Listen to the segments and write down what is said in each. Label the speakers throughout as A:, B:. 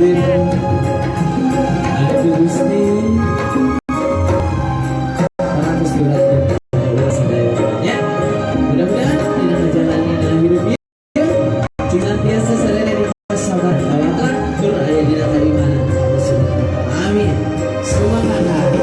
A: takdir anu Gusti parantos diuratkeun ka urang sadaya nya. Mudah-mudahan dina ngajalani hidup ieu senantiasa sadaya dina sabar, tawakal, tur aya dina kaimanan. Amin. Sumangat.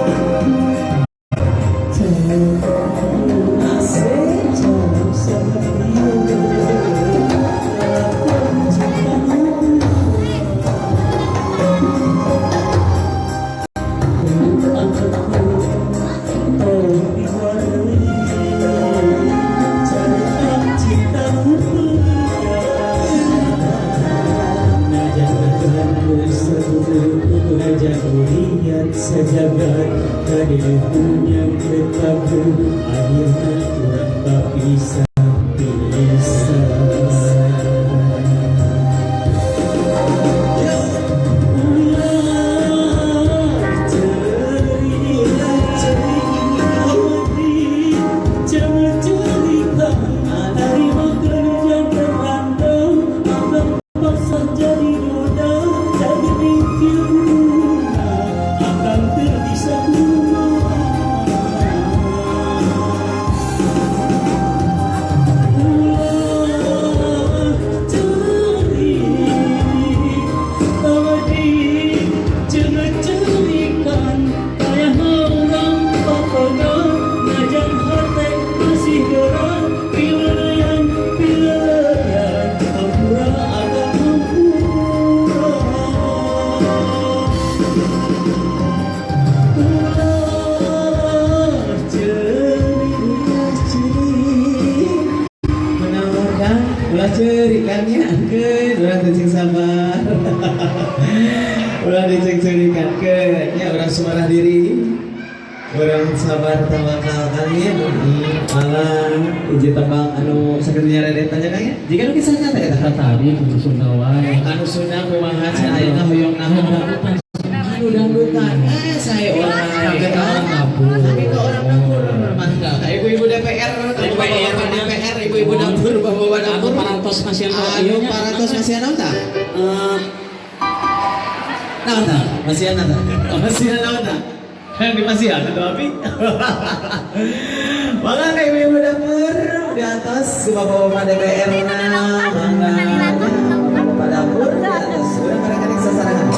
B: Sejagat kadiluhunya keretaku akhirnya urang bapisah-pisah. Ulah ceurik, jangan cerita tarima kerja terandang akan paksa jadi duda jadi mikir akan terbisa kumaha. Ulah ceurik, awadi jangan cerikan kayak orang papaga najan hate masih gerak pileyan pileyan hampura agak hampura. Ulah ceurik,
A: Ceurik menawarkan ulah ceurik kan nya, keun urang teh cing sabar, ulah diceng-cerikan keun nya, urang sumarah diri, urang sabar, tawakal kan nya. Malah hiji tembang anu sakitu nyaredet tanya kan nya, jika nu kisah nyata eta.
B: Tadi kudu Sunda wae.
A: Anu Sunda kumaha cenah ayeuna hoyong naon? Anu dangdutan, eh saya orang
B: Kaget orang dapur.
A: Kaget ke orang dapur. Mangga ka ibu-ibu DPR, ka bapak-bapak DPR, ibu-ibu dapur, bapak-bapak dapur.
B: Anu parantos masihan.
A: Anu parantos masihan naon tah? Naon tah? Masihan tah? Masihan naon tah? Yang di masihan atau api? Mangga ka ibu-ibu dapur di atas, bapak-bapak DPR na mangga, bapak dapur di atas. Urang kadang-kadang sasarangan.